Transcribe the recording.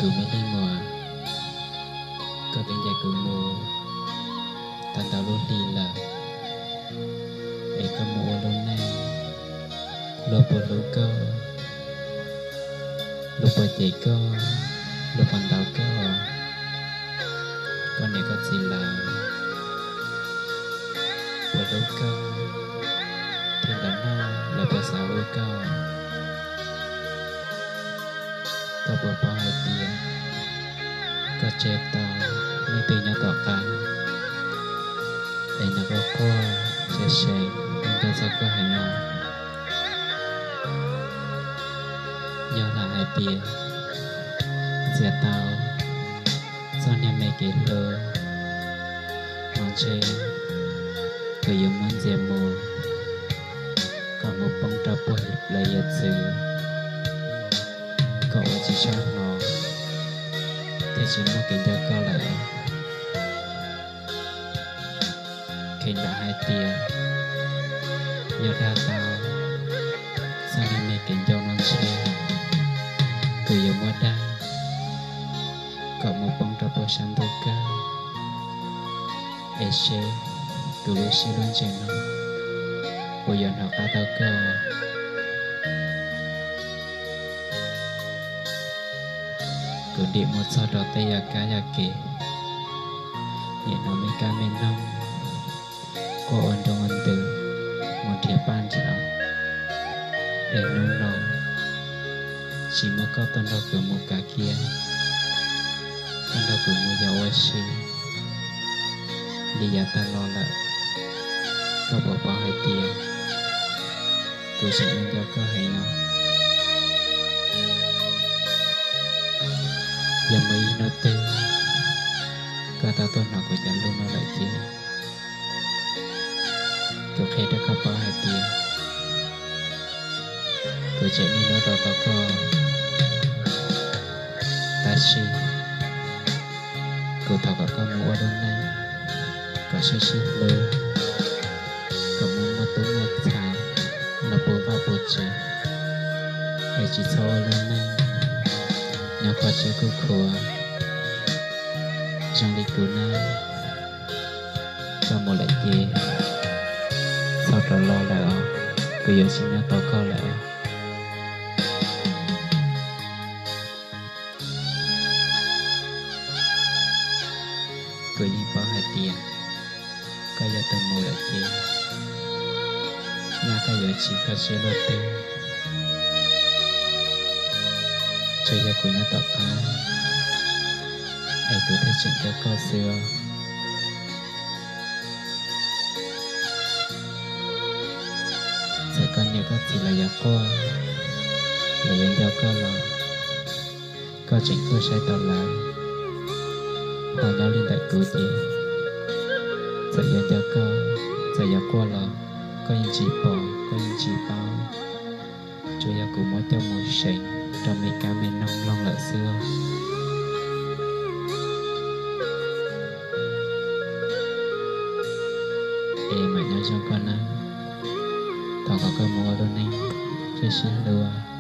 Kuv me leej muam, koj twb ncaim kuv mus tau ntau lub hli lawm, es koj mus ua lub neej, luag puas hlub koj, luag puas cem koj, luag puas ntaus koj, koj niam koj txiv lawv puas hlub koj, thiab ntawm no lawv puas xav ua koj? Koj puas paub hais tias koj tseg tau leej twg nyob tom qab, es nws quaj quaj se se, nco txog koj heev no. Yog lam hais tias ntxias tau txoj niag me kev hlub no ntshe kuv yuav muab ntxias mus kom mus poob rau puag lawv yam txwv, kom ua tsis tshua hnov thiab tsis muaj kev nco koj lawm. Kheev lam hais tias yog dag tau txoj niag me kev nco no ntshe kuv yuav muab dag kom mus poob rau puag sab ntuj kawg, es seb kuv lub siab lub ntsws no puas yuav hnov qab tau koj. Kuv dim mus txog rau tej yam kab yam kev, nim no me kab me noog quaj ua nroo ua ntws mus nrhiav paj nrhiav, es hnub no tsis muaj koj tuaj nrog kuv mus kav kiab, tuaj nrog kuv mus yos ua si li yav tag los lawm. Koj puas paub hais tias kuv tseem nco koj heev no? Yog muaj ib hnub twg koj tau tuaj hnov kuv cov lus no lawm ces kuv qhia rau koj paub hais tias kuv tseem niaj hnub tos tos koj. Tab sis kuv thov kom koj mus ua lub neej kom sib sib hlub, kom mus muaj tub muaj ntxhais los puv vaj puv tsev, es tsis txhob ua lub neej nyob kho siab kuj khuav zoo li kuv na. Koj mus lawm ces txhob rov los lawm os, kuv yuav tsis nyob tos koj lawm. Kuv yeej paub hais tias koj yog tus mus lawm ces nyaj koj yuav tsis kho siab luaj twg, tsuas yog kuv nyob tom qab es kuv thiaj tseem nco koj xwb os. Txawm koj niam koj txiv lawv yuav quaj, lawv yuav nco koj los koj tseem tuaj saib tau lawv. Ho nyob li ntawm kuv ces txawm yuav nco koj, txawm yuav quaj los koj yeej tsis pom, koj yeej tsis paub. Tsuas yog kuv muab coj mus seev rau me kab me noog mloog lawm xwb. Es mam nyob zoo koj na, thov kom koj mus ua lub neej sib sib hlub.